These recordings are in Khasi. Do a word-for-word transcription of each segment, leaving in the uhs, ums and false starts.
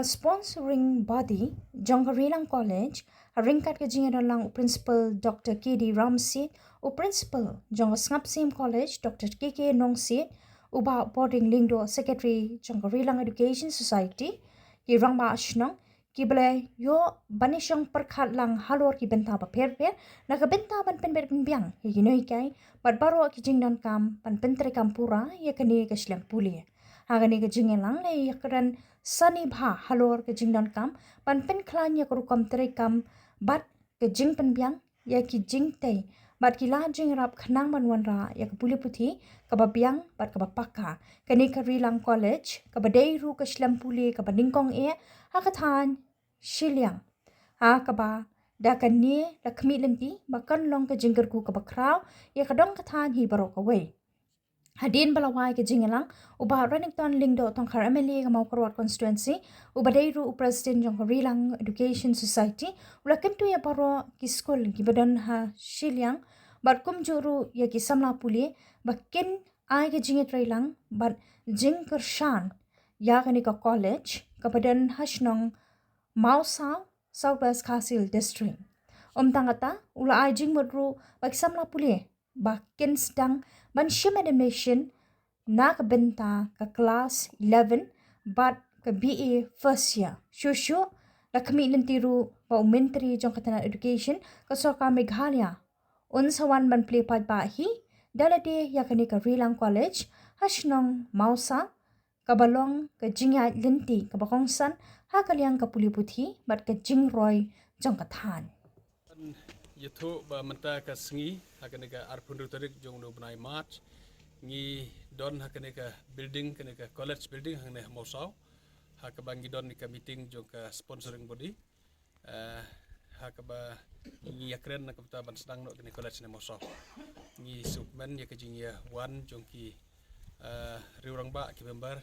Sponsoring body jong ka Rilang College, ha ryngkat ka jingïadon lang u Principal Doctor K D Ramsit, u Principal jong ka Sngapsim College, Doctor K K Nongsit, u Bah Bording Lyngdoh, Secretary jong ka Rilang Education Society, ki rangbah shnong, ki ba la ïoh ban ïashong pyrkhat lang halor ki bynta bapher bapher, na ka bynta ban pynbeit pynbiang ïa ki nonghikai bad baroh ki jingdonkam ban pyntreikam pura ïa kane ka shlem pule. Ha kane ka jingïalang la ïakren sani bha halor ka jingdonkam ban pynkhlaiñ ïa ka rukom treikam bad ka jingpynbiang ïa ki jingtei bad ki lad jingïarap khnang ban wanrah ïa ka pule puthi kaba biang bad kaba paka. Kane ka Rilang College kaba dei ruh ka shlem pule kaba nyngkong eh ha ka thaiñ Shilliang, ha kaba da kane la khmih lynti ba kan long ka jingkyrkhu kaba khraw ïa ka dong ka thaiñ hi baroh kawei. Hadien ba la wai ka jingïalang, u Bah Renikton Lyngdoh Tongkhar, M L A ka Mawkyrwat Constituency, uba dei ruh u President jong ka Rilang Education Society, u la kyntu ïa baroh ki skul kiba don ha Shilliang bad kumjuh ruh ïa ki samla pule ba kin ai ka jingïatreilang bad jingkyrshan ïa kane ka college kaba don ha shnong Mawsaw, South West Khasi Hills District. Ym tang kata, u la ai jingmut ruh ba ki samla pule ba kin sdang ban shim admission na ka bynta ka klas eleven bad ka B A first year. Shuh shuh la khmih lynti ruh ba u Myntri jong ka tnat Education ka Sorkar Meghalaya un sa wan ban plie paidbah hi da lade ïa kane ka Rilang College ha shnong Mawsaw, kaba long ka jingïaid lynti kaba kongsan ha ka liang ka pule puthi bad ka jingroi jong ka thaiñ. Ban ïathuh ba mynta ka sngi, ha kane ka arphew hynriew tarik jong u bnai March, ngi don ha kane ka building, kane ka college building hangne ha Mawsaw, ha kaba ngi don ïa ka meeting jong ka sponsoring body. Eh, ha kaba ngi ïakren na ka bynta ban sdang noh kane college ne Mawsaw. Ngi sngewkmen ïa ka jingïawan jong ki, eh, riew rangbah, ki member,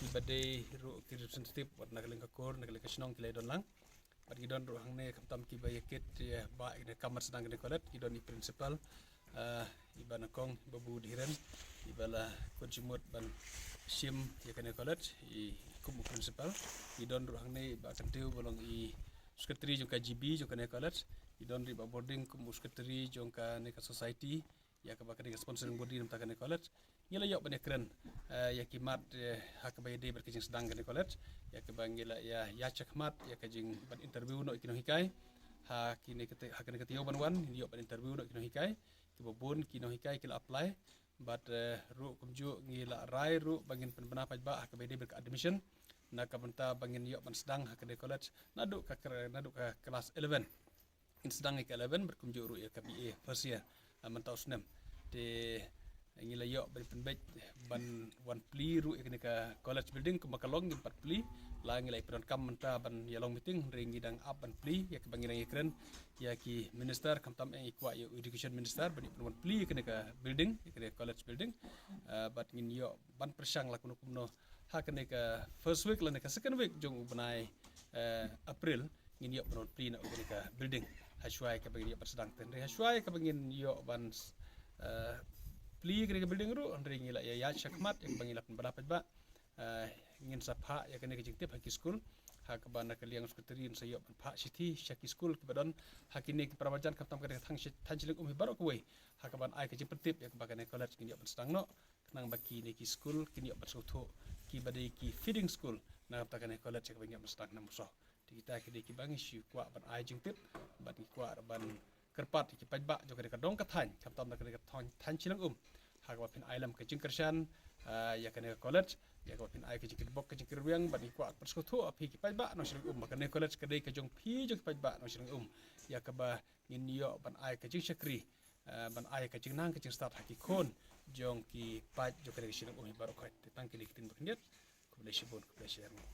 kiba dei ruh ki representative wat na ka liang ka kur, na ka liang ka shnong, ki la ïadon lang. Bad ngi don ruh hangne khamtam kiba ïakit ïa ba ïa kane ka kam ban sdang kane college, ngi don i principal, eh, i Bah Nongkong Babu Dhiren, iba la kut jingmut ban shim ïa kane college, i kum u principal. Ngi don ruh hangne i Bah Kyntiew ba long i secretary jong ka G B jong kane college. Ngi don ruh i Bah Bording kum u secretary jong kane ka society ïa kaba kane ka sponsoring body na bynta kane college. Ngi la ïoh ban ïakren, eh, ïa ki mat, eh, ha kaba ïadei bad ka jingsdang kane college, ïa kaba ngi la ïa, ïa check mat ïa ka jing ban interview noh ïa ki nonghikai. Ha kine ka te, ha kane ka taïew ban wan ngi ïoh ban interview noh ïa ki nonghikai. Kiba bun ki nonghikai ki la apply. Bad, eh, ruh kumjuh ngi la rai ruh ba ngin pynbna paidbah ha kaba ïadei bad ka admission, na ka bynta ba ngin ïoh ban sdang ha kane college naduh ka kra-, naduh ka klas eleven. Ngin sdang ïa ka eleven bad kumjuh ruh ïa ka B A first year, ah, mynta u snem. Te ngi la ïoh ban pynbeit ban wan plie ruh ïa kane ka college building, kumba ka long ngim pat plie. La ngi la ïa pyndonkam mynta ban ïa long meeting, hynrei ngi dang ap ban plie ïa kaba ngi dang ïakren ïa ki minister, khamtam eh ngi kwah ïa u education minister ban ïa pynwan plie ïa kane ka building, ïa kane ka college building. Ah, bad ngin ïoh ban pyrshang la kumno kumno ha kane ka first week lane ka second week jong u bnai, eh, April, ngin ïoh ban wan plie na kane ka building. Hashwa ïa kaba ngin ïoh ban sdang, hynrei hashwa ïa kaba ngin ïoh ban, eh, plie kane ka building ruh, hynrei ngi la ïa, ïa shakhmat ïa kaba ngi la pynbna paidbah. Eh, ngin sa phah ïa kane ka jingtip ha ki skul, ha kaba na ka liang secretary ngin sa ïoh ban phah shithi sha ki skul kiba don ha kine ki para marjan, khamtam kane ka thaiñ Shi-, thaiñ Shillong Um hi baroh kawei, ha kaban ai ka jingpyntip ïa kaba kane college ngin ïoh ban sdang noh, khnang ba kine ki skul kin ïoh ban sngewthuh kiba dei ki feeding school na ka bynta kane college ïa kaba ngi ïoh ban sdang na Mawsaw. Te kita ki dei kiba ngi shu kwah ban ai jingtip bad ngi kwah ban kyrpad ïa ki paidbah jong kane ka dong ka thaiñ, khamtam na kane ka thaiñ, thaiñ Shillong Um, ha kaba phin ai lem ka jingkyrshan, ah, ïa kane ka college, ïa kaba phin ai ka jingkyrkhu ka jingkyrwiang, bad ngi kwah ban sngewthuh ïa phi ki paidbah nong Shillong Um ba kane college ka dei ka jong phi jong ki paidbah nong Shillong Um, ïa kaba ngin ïoh ban ai ka jingshakri, eh, ban ai ka jingnang ka jingstad ha ki khun jong ki paid jong kane ka Shillong Um hi baroh khoit. Te tang kine ki ktien ba khyndiat. Khublei shibun, khublei shihajar nguh.